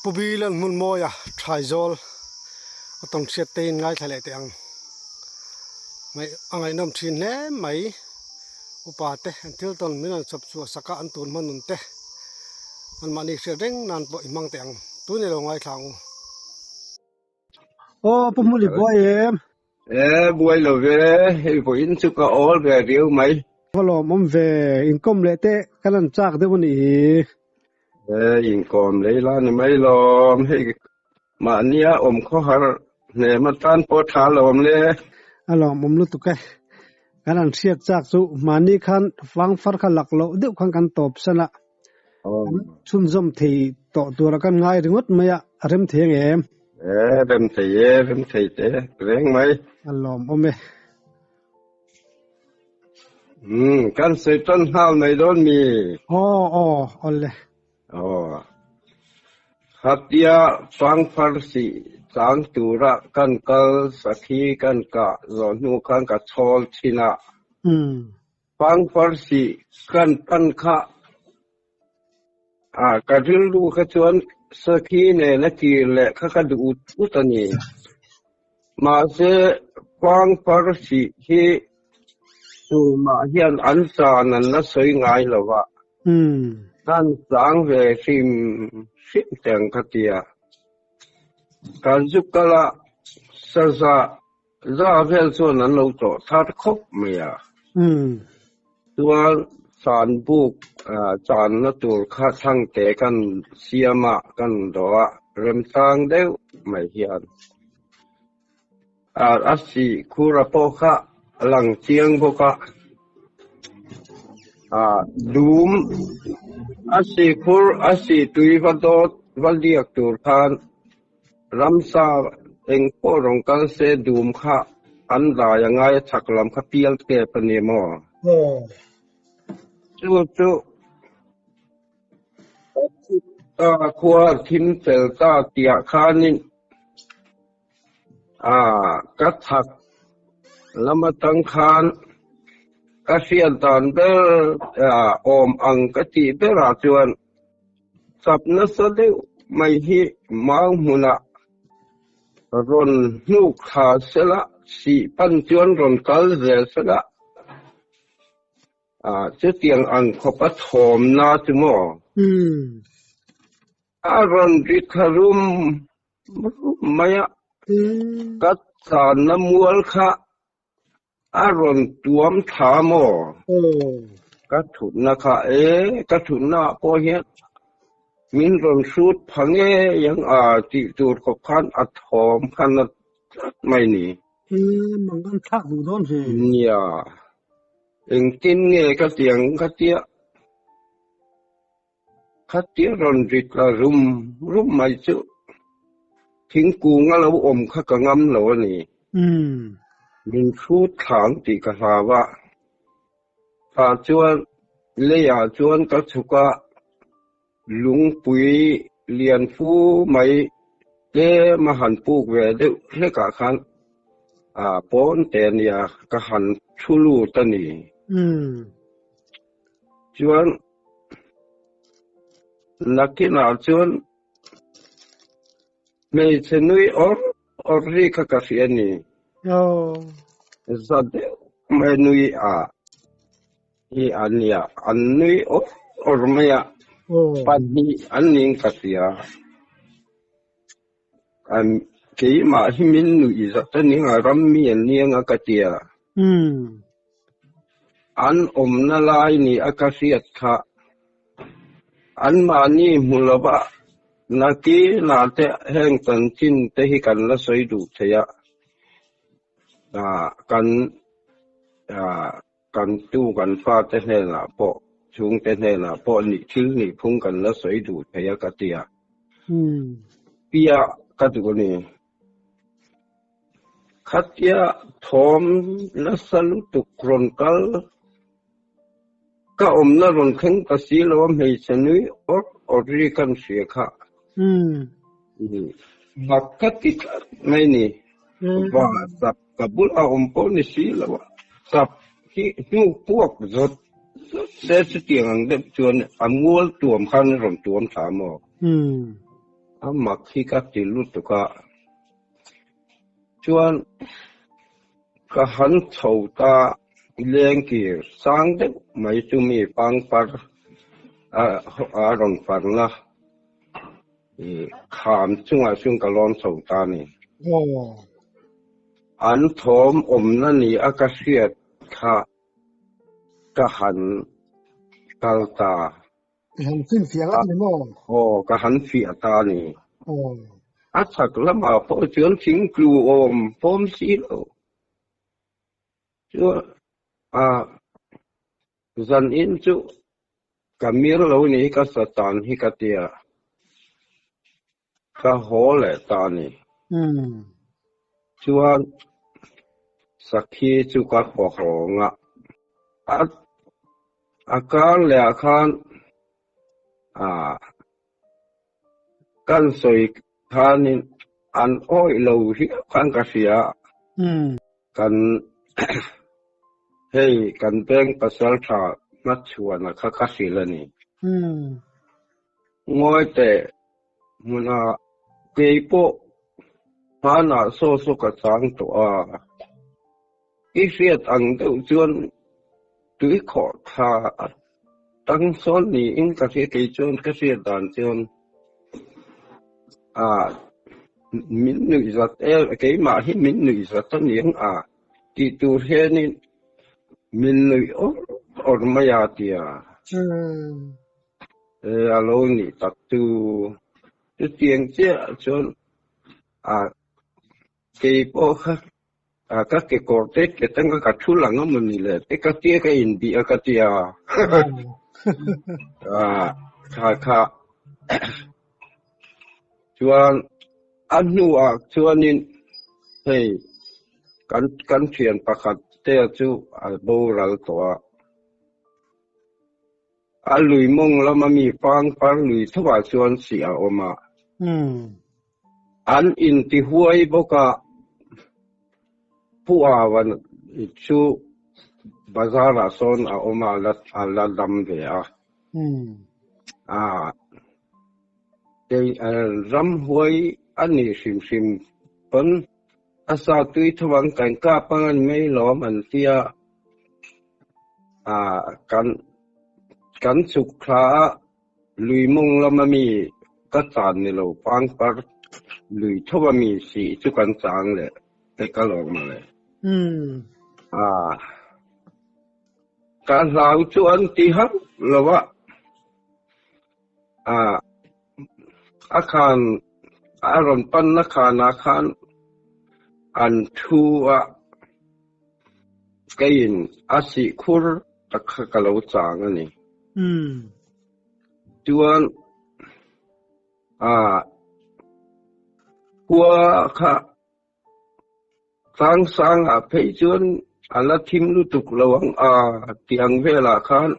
Pu Bilan Hmunmawia Thaizawl a tawng hriat te in ngaithla leh teh ang. Ngaih a ngaihnawm thin hle mai. Upa te an thil tawn min rawn chawp chhuah sak a an tun hma nun te anmahni hriat reng nan pawh i hmang teh ang. Tun i lo ngaithla ang u. Aw Pu Hmuli buai em? E buai lo ve, hei vawiin chu ka awl ve riau mai. Va lawmawm ve, inkawm leh teh kan han chak deuh a nih hi. E inkawm lei la ni mai lawm, hei mahnia awm khawhar hnem atan pawh tha lawm le. A lawmawm lutuk e, kan han hriat chak chu mahni khan fangfar kha lak loh deuh khan kan tawp san a. Chhunzawm thei tawh tura kan ngai ringawt mai a, a rem thei ang em? E, rem thei e, rem thei te reng mai. A lawmawm e. Umm, kan sawi tan nghal mai dawn mi? Aw, aw, awle. Aw. Khatia fangfar sih chang tura kan kal sakhi kan kah zawh hnu khan ka chhawl thin a. Umm. Pangpar sih kan pan kha a ka rilru kha chuan sakhi nena kir leh kha ka duh ut ut a ni. Mahse, pangpar sih hi tumah hian an chan an la sawi ngai lo va, kan chang ve hrim hrim teh ang ka ti a. Kan zu kal a, saza Za vel chuan an lo tawh thar khawp mai a. Chuan Sanbuk channa tur kha thangte kan siam a, kan dawh a, remchang deuh mai hian a sih khur a pawh kha a lang chiang bawk a. Dum a sih khur a sih tui va dawt va liak tur khan Ramsa eng pawh rawn kal se dum kha an dai a ngai a chhak lam kha pial tep a ni maw? Chu chu ta khua thim fel ta tiah khanin a ka chhak lam atang khan ka hriat dan ber awm ang ka tih berah chuan Chap nasa deuh mai hi mau hmunah rawn hnuk thla sela, sih pan chuan rawn kal zel sela, chutiang ang khawp a thawmna chu maw? A rawn ri thla rum rum mai a, ka channa mual kha A rawn tuam tha maw? Ka thutna kha e, ka thutna ah pawh hian min rawn hrut pha ngei ang a tih tur khawp khan a thawm kha na tlat mai ni. Mang an thlak duh dawn ve. Nia, engtin nge ka ti ang ka tia. Khatia rawn ri tla rum rum mai chu thingkung a lo awm kha ka ngam lo a ni. Min hrut thlang tih ka hlau a, tah chuan leiah chuan ka chhuk a, lungpui lian fu mai tlem a han puk ve deuh hlekah khan pawn te a nia ka han thu lut a ni. Chuan nakinah chuan hmeichhe nui awr awr ri kha ka hria a ni. Za deuh mai nui a hi a nia, an nui awr awr mai a, pahnih an ning ka hria. Keimah hi min nuih zat a ning a, ram mi an ni anga ka ti a. An awmna lai ni a ka hriat kha. Anmahni hmu lova nakinah te heng chanchin te hi kan la sawi duh thei a. Kan kan tu kan fate hnenah pawh chhungte hnenah pawh nih thil nih phung kan la sawi duh thei a ka ti a. Pia ka duh a ni. Khatia thawm nasa lutuk rawn kal ka awmna rawn thleng ta si lo a hmeichhe nui awr awr ri kan hria kha. Mak ka ti tlat mai ni. Va sap ka bulah awm pawh ni si lo a, sap hi hnuk puak zawt zawt se chutiang ang deuh chuan a mual tuam khan a rawn tuam thla maw? A mak hi ka ti lutuk a, chuan ka han chho ta lengkir sang deuh mai chu mi pangpar a rawn farna kham chungah chuan ka lawn chho ta a ni. An thawm awmna ni a ka hriat kha ka han kal ta. I han finfiah ngat ni maw? Aw, ka han fiah ta a ni. Aw. A chhak lamah pawh chuan thingtlu awm pawm si lo. Chuan a zan in chu ka mir lo ni hi ka satan hi ka tia. Ka haw leh ta a ni. Chuan sakhi chu ka haw hawng a. A kar leh ah khan kan sawi khanin an awih lo riau khan ka hria. Kan hei kan bank pasal tha hmachhuana kha ka hrilh a ni. Ngawi teh hmuna kei pawh hmanah saw saw ka chang tawh a. I hriat ang deuh chuan tui khawh tha a tang sawn niin ka hria kei chuan ka hriat dan chuan a min nuih zat em keimah hi min nuih zat a niang a tih tur hianin min nuih awr awr mai a tia e a lo nih tak chu chutiang chiah chuan a kei pawh kha Ka kekawr te ke tanga ka thu lang a mawni le te ka tia ka inbih a ka tia. Kha kha chuan a hnuah chuanin hei kan kan thian pakhat te chu a boral tawh a. A lui mawng lama mi pangpar lui thovah chuan sih a awm a. An intihuai bawk a, Pu Avan chu bazar ah sawn a awm a, a la dam ve a. Ramhuai a nih hrim hrim pawn a sa tui tho ang kan kap ang a ni mai lawm an tia. Kan chhuk thla a. Lui mawng lama mi ka chan ni lo, pangpar lui tho a mi si chu kan chang leh te ka lawm mawle. Ka hlau chu an ti hauh lo a, a khan a rawn panna khanah khan an thu a, keiin a sih khur tak kha ka lo chang a ni. Chuan ah khua kha tlang sang ah phei chuan a la thim lutuk lo ang a tih ang velah khan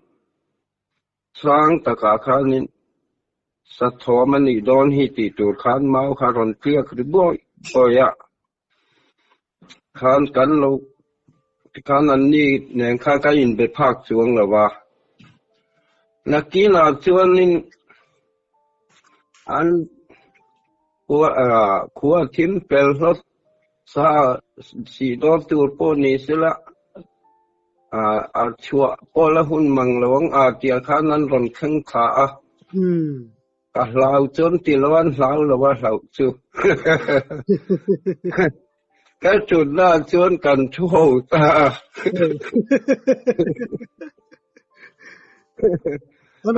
sang takah khanin sathawm a nih dawn hi tih tur khan mau kha rawn tliak ri bawi bawi a. Khan kan lo tikhan an ni nen khan kan inbe phak chuang lo a. Nakinah chuanin an khua khua thim pel hlawt sa sih dawn tur pawh ni sela a chhuah pawh la hun mang lo ang a tih ah khan an rawn thleng thla a. Ka hlau chuan ti lo an hlau lo a hlauh chu. Ka thutna chuan kan thu ho ta.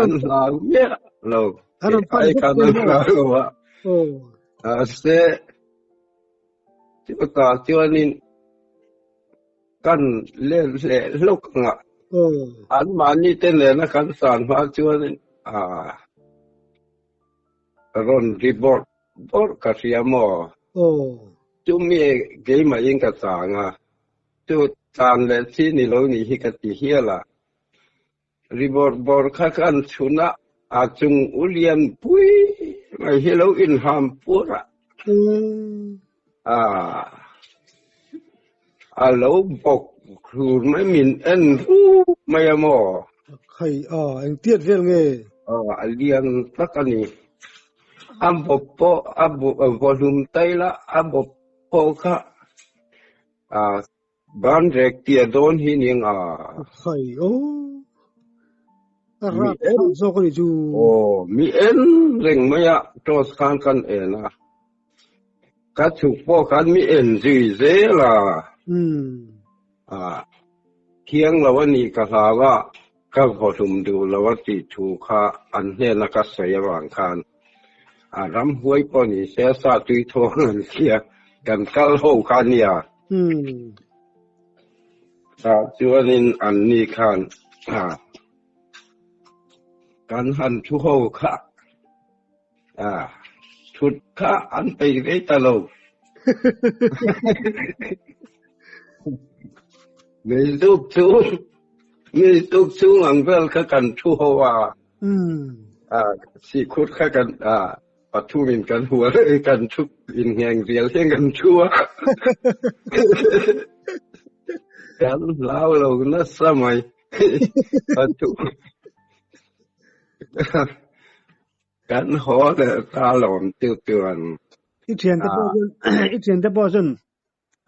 An hlau miah lo. Ai khan an hlau lo a. Mahse chutah chuanin kan let leh hlawk ang a. Anmahni te nena kan san hma chuan a rawn ri bawrh bawrh ka hria maw? Chumi keimahin ka chang a, chu tan leh chi ni lo nih hi ka ti hial a. Ri bawrh bawrh kha kan chhun a, a chung u lian pui mai hi lo inham pur a. A lo bawk hlur mai min en rup mai a maw? Khai a, eng tiat vel nge? A lian tak a ni. A bawp pawh a vawhlum tail a, a bawp pawh kha a ban rek tia dawn hi ning a. Khai aw. A rap thlak zawk a ni chu. Aw, mi en reng mai a, torch khan kan en a. Ka chhuk pawh khan mi en zui zel a. A thiang lo a nih ka hlau a, ka vawhlum duh lo a tih thu kha an hnena ka sawi avang khan a ramhuai pawh ni se sa tui thawng an tia kan kal ho kha a nia. Tah chuanin an ni khan kan han thu ho kha. A, thut kha an peih ve ta lo. Meizuk chu, meizuk chung ang vel kha kan thu ho a. A, sihkhut kha kan, a, pathumin kan hual e, kan thu inngheng rial hian kan thu a. Kan hlau lo nasa mai. Pathum. Kan haw leh ta lawm chu chuan. I thiante pawh chuan i thiante pawh chuan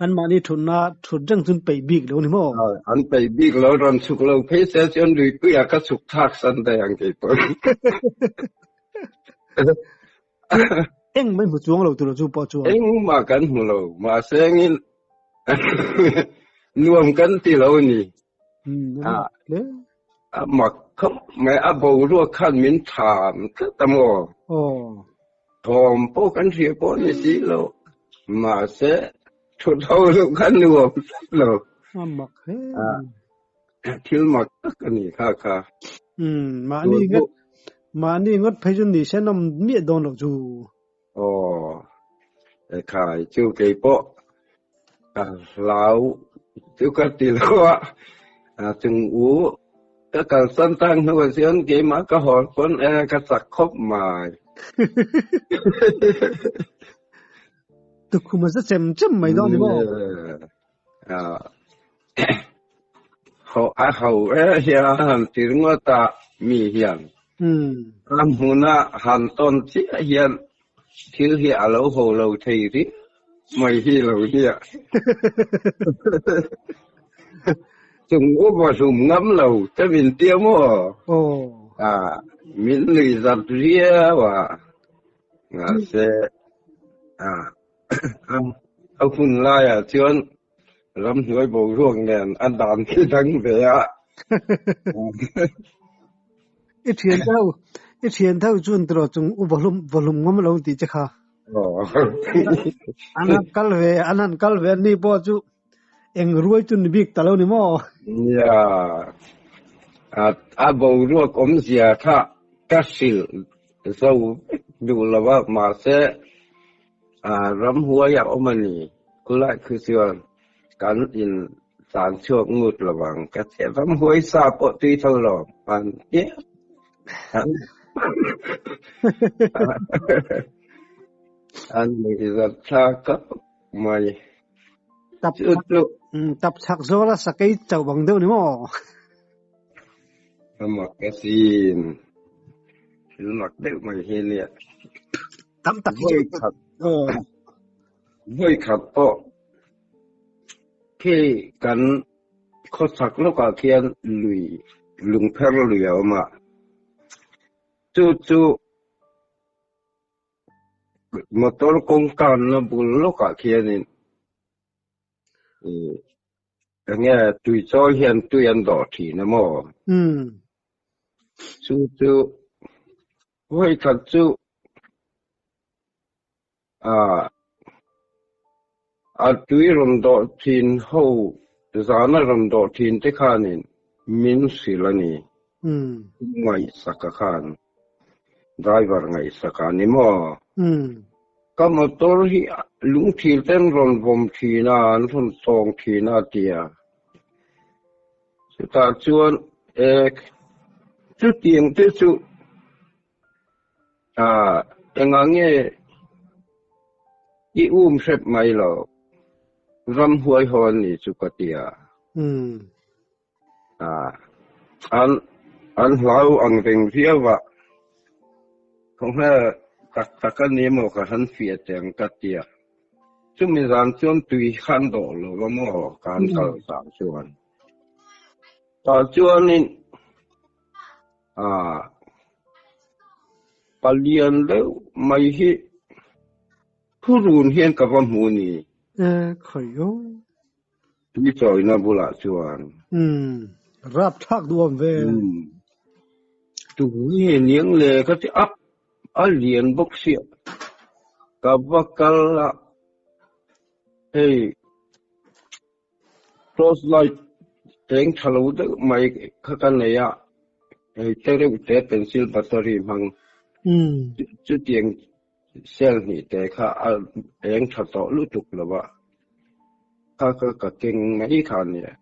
anmahni thutna thut reng chu an peih bik lo ni maw? An peih bik lo, rawn chhuk lo phei se chuan luipuiah ka chhuk thlak san daih ang kei pawh. Engmah i hmu chuang lo tur chu pawh chuan. Engmah kan hmu lo, mahse engin nuam kan ti lo ni. A mak khawp mai, a boruak khan min tham tlat a maw? Thawm pawh kan hria pawh ni si lo, mahse thut ho loh khan nuam tlat lo. A mak hle. Thil mak tak a ni kha kha. Mahni ngawt, mahni ngawt phei chu ni se nawm miah dawn loh chu. Aw, ekhai chu kei pawh ka hlau chu ka ti lo a, chung u ka kalsan tak hnuah chuan keimah ka haw pawn e ka chak khawp mai. Tukhum a za chem chem mai dawn ni maw? A ho e hian han ti ringawt a mi hian a hmuna han tawn chiah hian thil hi a lo ho lo thei riau mai hi lo nia. Chung upa hlum ngam lo te min tia maw? Min nui zat riau a, mahse A hun laiah chuan ramhnuai boruak nen a dan hi dang ve a. I thian te ho, i thian te ho chuan tiraw chung u vawhlum vawhlum ngawm lo tih che kha. An han kal ve, an han kal ve ni pawh chu eng ruai chu ni bik ta lo ni maw? Nia, a boruak awmzia kha ka hrilh zo vek duh lo a, mahse Ramhuai a awm a ni. Khulai khi chuan kan in tlan chhuak ngut lo ang. Ka che ramhuai sa pawh tui tho lo an tia. An nuihzat thlak khawp mai. Tap tap chak zawla sakei chauh bang deuh ni maw? A mak ka sin. Thil mak deuh mai hi nia. Tam tak hi chu Vawi khat pawh khi kan khawchhak lawkah khian lui lungpher lui a awm a. Chu chu motor kawngkanna bul lawkah khianin Eng nge tui chawi hian tui an dawh thin a maw? Chu chu vawi khat chu a tui rawn dawh thin ho zana rawn dawh thin te khanin min hrilh a ni. Ngaihsaka khan driver ngaihsaka a ni maw? Ka motor hi lungthil ten rawn vawm thin a, an rawn tawng thin a tia. Chutah chuan e chutiang te chu ah engah nge i um hrep mai lo, ramhuai haw an ni chu ka tia. Ah, an an hlau ang reng viau a. Khawnge Tak tak a ni maw ka han fiah teh ang ka ti a. Chumi zan chuan tui kha an dawh lo va maw ka han kal zan chuan. Tah chuanin ah palian deuh mai hi thurun hian ka va hmu ni. E khawi aw. Tui chawina bulah chuan. Umm rapthlak duh awm ve. Umm tu nge niang le ka ti a, a lian bawk sia. Ka va kal a, hei torch light eng tha lo deuh mai kha ka nei a, hei te reuh te pencil battery hmang chutiang Cell hnih te kha a eng tha tawh lutuk lo va, kha kha ka keng mai kha a nia.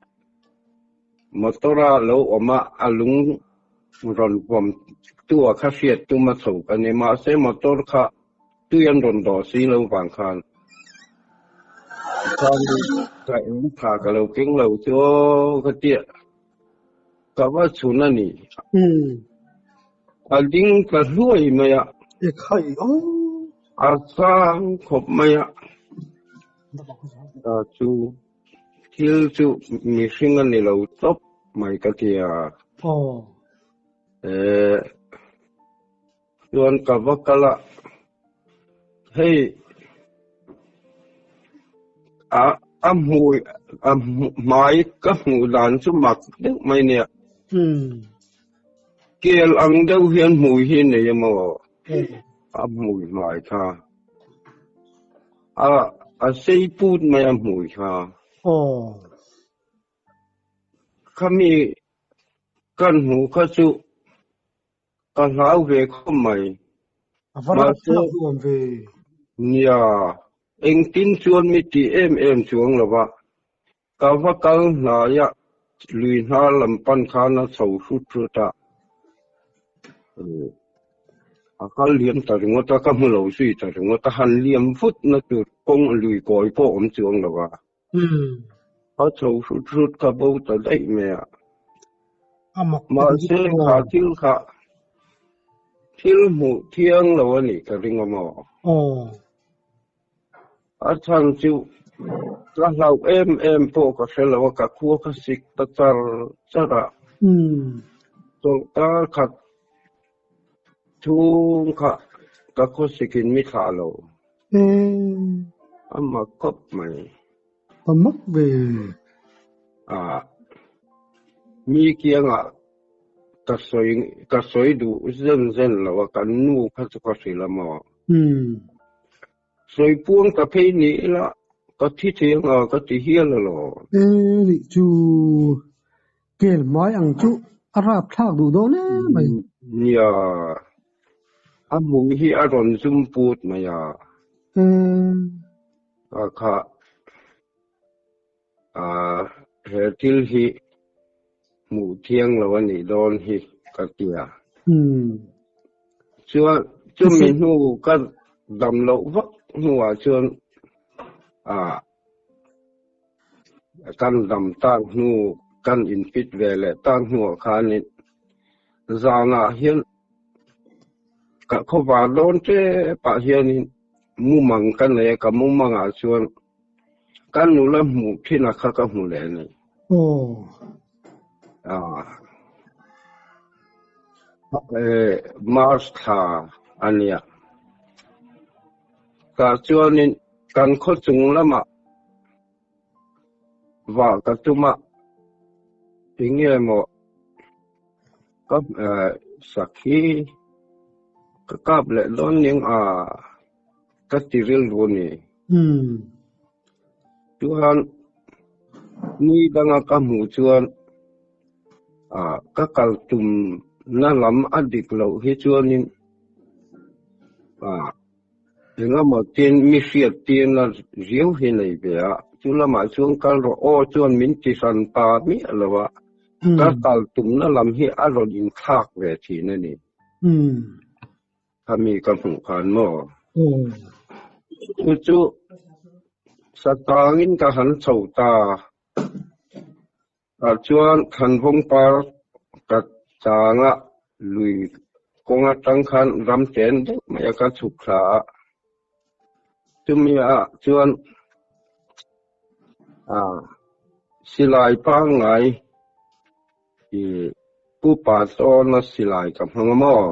Motor a lo awm a, a lung rawn vawm tu a kha hriat tum a chho ka ni. Mahse motor kha tui an rawn dawh si lo vang khan tikhan ka eng tha ka lo keng lo chu aw ka tia. Ka va chhun a ni. A ding ta hluai mai a. E khai aw. A sang khawp mai a. Ta chu thil chu mihring a ni lo tawp mai ka ti a. Aw. E chuan ka va kal a. Hei a a hmui a hmai ka hmuh dan chu mak deuh mai nia. Kel ang deuh hian hmui hi nei a maw? A hmui hmai kha. A a sei put mai a hmui kha. Khami kan hmuh kha chu Ka hlau ve khawp mai. A va rat thlak nuam ve. Nia, engtin chuan mi ti em em chuang lo va. Ka va kal hnai a, lui hna lam pan khan a chho hrut hrut a. A kal liam ta ringawt a, ka hmu lo zui ta ringawt a, han liam vut na tur kawng lui kawi pawh awm chuang lo va. A chho hrut hrut ka bo ta daih mai a. Mahse kha thil kha thil hmuh thiang lo a nih ka ring a maw? A chhan chu ka hlauh em em pawh ka hre lo a, ka khua ka sik ta char char a. Chawlhkar khat chhung kha ka khawsikin mi thlah lo. A mak khawp mai. A mak ve. A mi kiangah ka sawi ka sawi duh zen zen lo a, kan nu kha chu ka hrilh a maw. Sawi puang ka phei ni ila ka thi thei anga ka ti hial alawm. E nih chu kel hmai ang chu a rap thlak duh dawn em mai. Nia, a hmui hi a rawn zum put mai a. Ka kha a he thil hi hmuh thiang lo a nih dawn hi ka ti a. Chuan chumi hnu ka dam loh vak hnuah chuan a kan dam tak hnu kan infit ve leh tak hnuah khanin zanah hian ka khawvar dawn tepah hianin mumang ka nei a, ka mumangah chuan Ka nula hmuh thin a kha ka hmu leh a ni. Aw. Ah. Eh, March thla a nia. Tah chuanin kan khaw chung lamah vah ka tum a, enge maw ka eh sakhi ka kap leh dawn ning a. Ka ti rilru a ni. Chuan ni danga ka hmuh chuan ah ka kal tum na lam a dik loh hi chuanin ah engemaw tin mi hriat tirna riau hi nei ve a, chu lamah chuan kal rawh aw chuan min ti hran ta miah lo a, ka kal tumna lam hi a rawn inthlak ve thin a ni. Khami ka hmuh khan maw? Chu chu satangin ka han chho ta. Tah chuan Thanvawng par ka changa lui. Kawng atang khan ram chen deuh mai a ka chhuk thla a, chumi ah chuan ah silai pangngai ih Pu Patawna silai ka hmang a maw?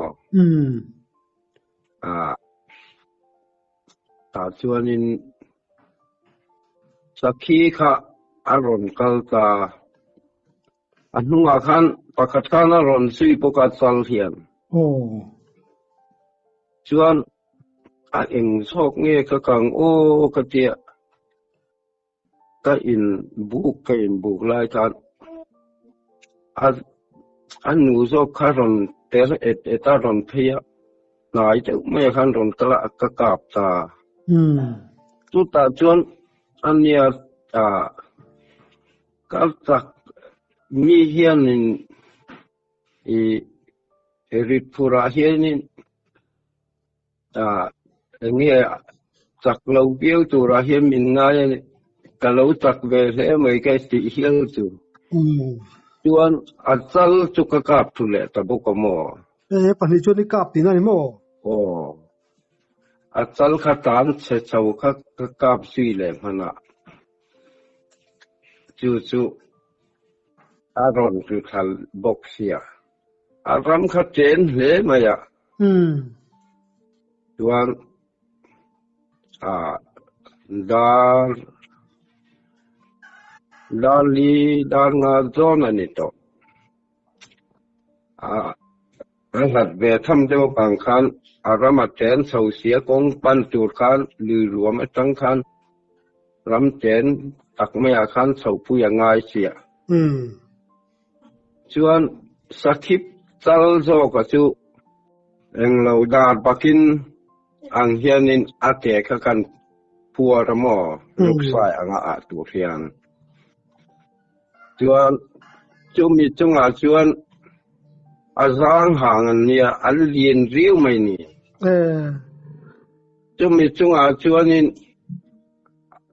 Ah tah chuanin sakhi kha a rawn kal ta. A hnungah khan pakhat khan a rawn zui bawk a chal hian. Chuan a eng zawk nge ka kang aw ka tia ka in buk ka in buk lai khan a a nu zawk kha rawn ter et et a rawn phei a hnai deuh mai ah khan rawn kal a ka kap ta. Chutah chuan a nia ah. Kal tak mi hianin i rit phurah hianin ah eng nge chak lo viau turah hian min ngai a ni. Ka lo chak ve hle mai ka tih hial chu. Chuan a chal chu ka kap thu leh ta bawk a maw? E pahnih chuan i kap tihna a ni maw? Aw. A chal kha tan chhe chho kha ka kap zui leh hman a. Chu chu a rawn ri thla bawk sia. A ram kha chen hle mai a. Chuan ah dar dar li dar nga zawn a ni tawh. Ah a hlat ve tham deuh avang khan a rama chen chho sia kawng pan tur khan lui ruam atang khan Ram chen tak maiah khan chhohpui a ngai chiah. Chuan Sakhip chal zawka chu englo dar bakin ang hianin a ke kha kan phuar a maw ruksai anga ah tur hian. Chuan chumi chungah chuan a zang hang an nia, an lian riau mai ni. Chumi chungah chuanin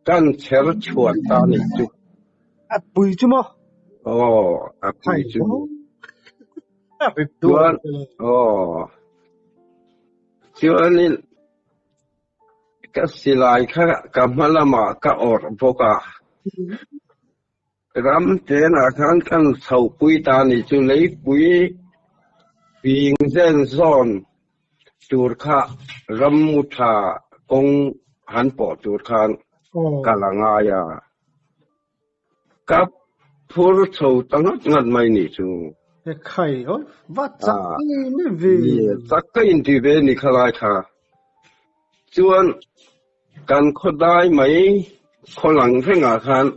kan chher chhuat ta a nih chu. A pui chu maw? Aw, a pui chu. Chuan, aw, chuanin ka silai kha ka hma lamah ka awrh bawk a. Ram tenah khan kan chhohpui ta a nih chu leipui fing zen zawn tur kha ram mu tha kawng han pawh tur khan kal a ngai a, ka phur chho ta ngat ngat mai nih chu. Ekhai awi va chak em em ve. Chak ka inti ve ni khalai kha. Chuan Kan khaw dai mai khaw lang rengah khan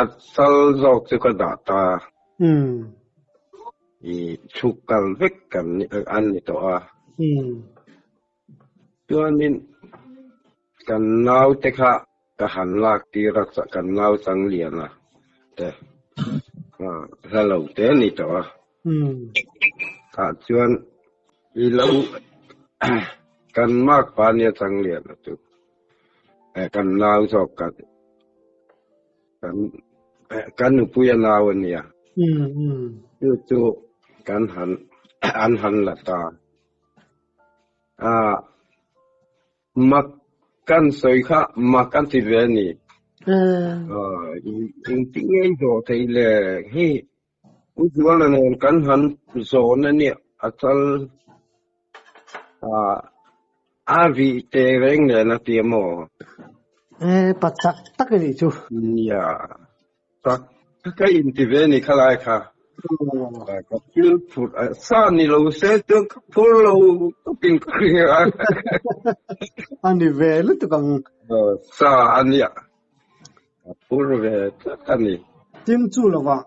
a chal zawk chu ka dah ta. I chhuk kal vek kan an ni tawh a. Chuanin kan naute kha ka han lak tir a, kan nau Changliana te hla lo te a ni tawh a. Tah chuan i lo kan mak pa nia Changliana chu kan nau zawk kan kan nupui a nau a nia. Chu chu kan han an han la ta. Mak kan sawi kha mak an ti ve a ni. Engtin nge i zawh theih le? Hei U Zuala nen kan han zawn a nia, a chal a rih te reng nen a ti a maw? E, pa chak tak a nih chu. Nia, chak tak a inti ve a ni khalai kha. Ka thil phurh a sa ni lo se chuan ka phur lo tawpin ka hria a. A ni ve lutuk ang. Sa a nia. A phur ve tlat a ni. Tin chu lovah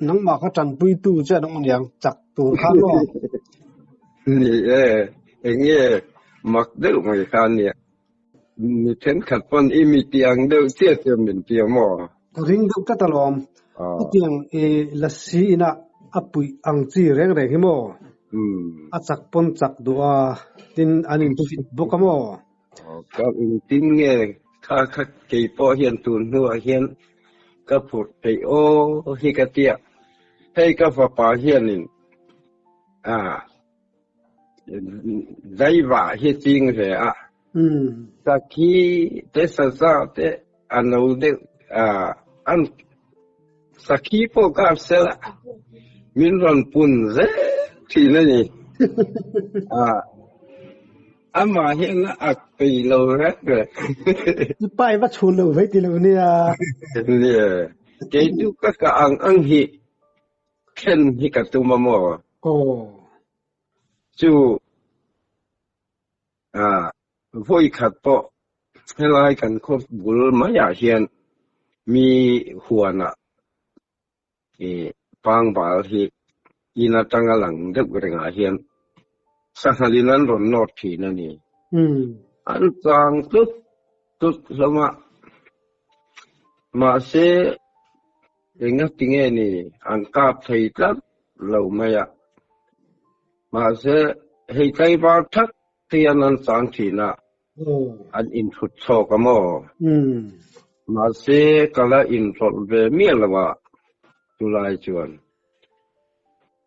nangmah kha tanpuitu che an awm aniang chak tur kha maw? Ni e, eng nge mak deuh mai kha nia. Mi thenkhat pawn i mi tiang deuh chiah chiah min ti a maw? Ka ring deuh tlat alawm. Hetiang i lasi inah a puih ang chi reng reng hi maw? A chak pawn chak duh a, tin an infit bawk a maw? Ka engtin nge kha kha kei pawh hian tun hnuah hian ka phurh theih aw hi ka tia. Hei ka fapa hianin ah. Daiva hi ching ve a. Sakhi te saza te a no deuh a an sakhi pawh kap sela min rawn pun zel thin a ni. Amah hian a ak peih lo reng reng. I pa i va chhun lo vei ti lo nia. Nia, kei chu ka kah ang ang hi thlen hi ka tum a maw? Aw. Chu vawi khat pawh helai kan khaw bul maiah hian mi huanah i pangbal hi in atanga lang deuh rengah hian sanghalin an rawn nawt thin a ni. An chang tlut tlut hlawm a, mahse engati nge ni an kap thei tlat lo mai a. Mahse hei tlaivar thak hian an chang thin a, an inthut chhawk a maw? Mahse ka la inrawlh ve miah lo a chulai chuan.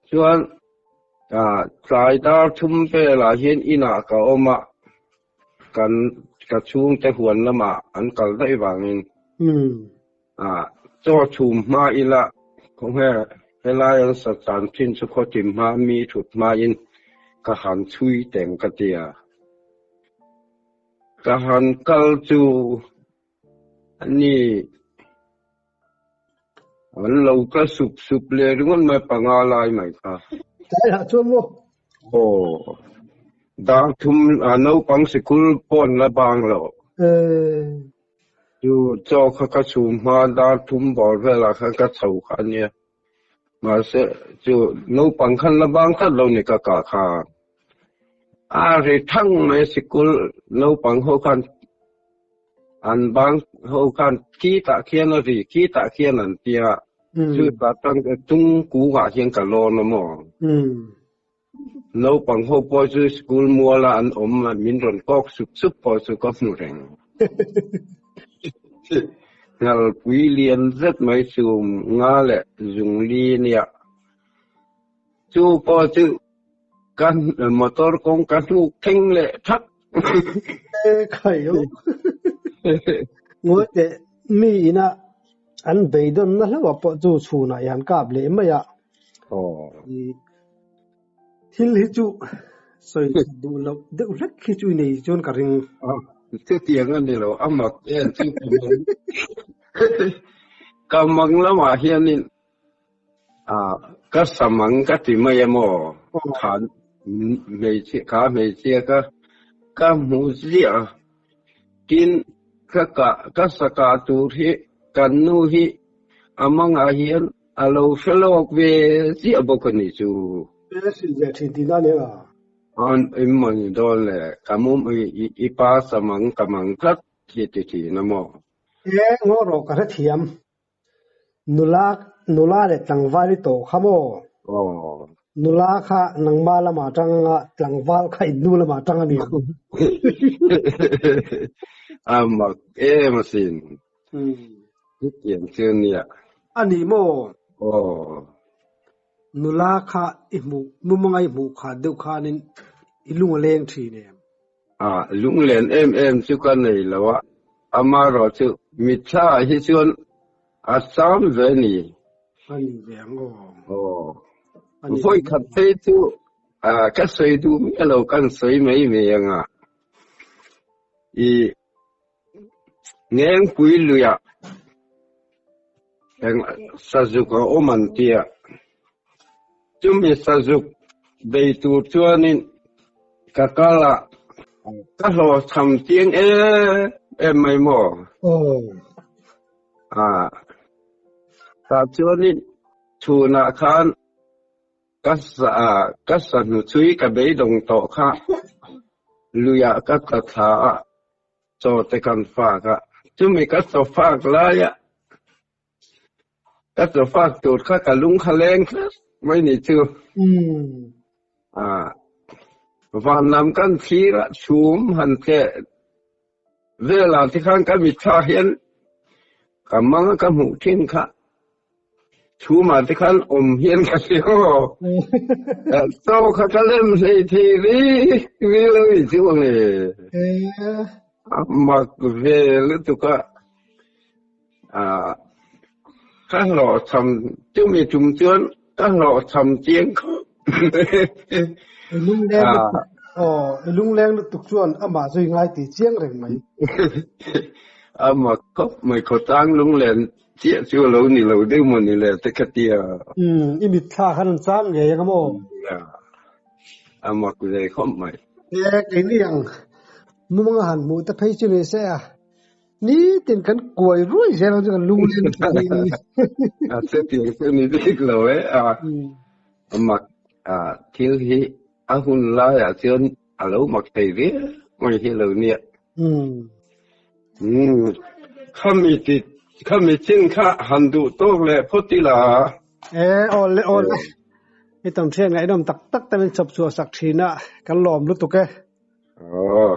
Chuan tlai dar thum velah hian inah ka awm a, kan ka chhungte huan lamah an kal daih vangin chaw chhum hma ila khawnge helai an sa chan thin chu khawtim hma mi thut hmain ka han chhui teng ka ti a. Ka han kal chu ani an lo ka sup sup leh ringawt mai panga lai mai kha. Tlaiah chuan maw? Aw, dar thum naupang sikul pawn la bang lo. Chu chaw kha ka chhum hma dar thum bawr velah khan ka chho kha a nia. Mahse chu naupang khan la bang tlat lo ni ka kah kha. A ri thang mai sikul naupang ho khan an bang ho khan khi tah khian a ri khi tah khian an tia. Chu tah tang tung kungah hian ka lawn a maw. Naupang ho pawh chu school muala an awm a, min rawn kawk sup sup pawh chu ka hmu reng. Ngalpui lian zet mai chum nga leh zungli nia. Chu pawh chu ka motor kawng ka hnuk thleng leh thak. E khai aw. Ngawi teh, mi ina an beidawnna hlauh ah pawh chu chhunah i han kap leh mai a. Thil hi chu sawi that duh loh deuh hlek hi chu i nei chuan ka ring. Chutiang a ni lo, a mak em chu ka mang. Ka mang lamah hianin ka sa mang ka ti mai em aw, kha hmeichhia kha hmeichhia kha ka hmu ziah a, tin ka kah ka sa kah tur hi kan nu hi a mangah hian A lo hre lawk ve chiah bawk a nih chu. Hmel hrilh ve thin tihna a ni a. An in maw ni dawn le, ka mum i pa samang ka mang tlat hi ti thin a maw? E ngaw rawh ka hrethiam. Nula nula leh tlangval i tawh kha maw? Aw. Nula kha nangma lamah atang anga tlangval kha in nu lamah atang a ni ang. A mak em asin. Hetiang chu a nia. A ni maw? Aw. Nula kha i hmuh, mumanga i hmuh khat deuh khanin i lung a leng thin em? A, lunglen em em chu ka nei lo a, amaherawh chu mitthla ah hi chuan a sam ve a ni. A ni ve ang aw. Aw. Vawi khat phei chu ka sawi duh miah lo, kan sawi mai mai ang a. I Ngengpui luiah eng sazuk a awm an ti a, chumi sazuk bei tur chuanin ka kal a, ka hlawhchham chiang em em mai maw? Tah chuanin chhunah khan Ka sa ka sa hnuchhui ka beidawng tawh kha luiah ka tla thla a, chaw te kan fak a, chumi ka chaw fak laia ka chaw fak tur kha ka lung kha leng tlat mai ni chu. Van lam kan thlir a, chhum han tleh velah te khan ka mitthla hian ka mang a ka hmuh thin kha. Chhumah te khan awm hian ka hria aw. Chaw kha ka lem hlei thei ri ri lo i chu ang e. A mak ve lutuk a. Ka hlawhchham chumi tum chuan ka hlawhchham chiang khawp. I lungleng lutuk aw, i lungleng lutuk chuan amah zui ngai tih chiang reng mai. A mak khawp mai khawtlang lunglen Chiah chu a lo ni lo deuh maw ni le te kha tia. Umm, i mitthla khan an cham ngei ang a maw? A mak ve khawp mai. E, keini ang mumanga han hmuh te phei chu ni se a, nitin kan kuai ruai zel ang chu kan lung leng ta hi ni. A chutiang chu ni bik lo e, a mak a thil hi a hun laiah chuan A lo mak thei viau mai hi lo nia. Umm khami ti khami chin kha han duh tawk leh phawt ila. E aw le aw le i tam thian ngaihnawm tak tak te min chawp chhuah sak thin a kan lawm lutuk e. Aw.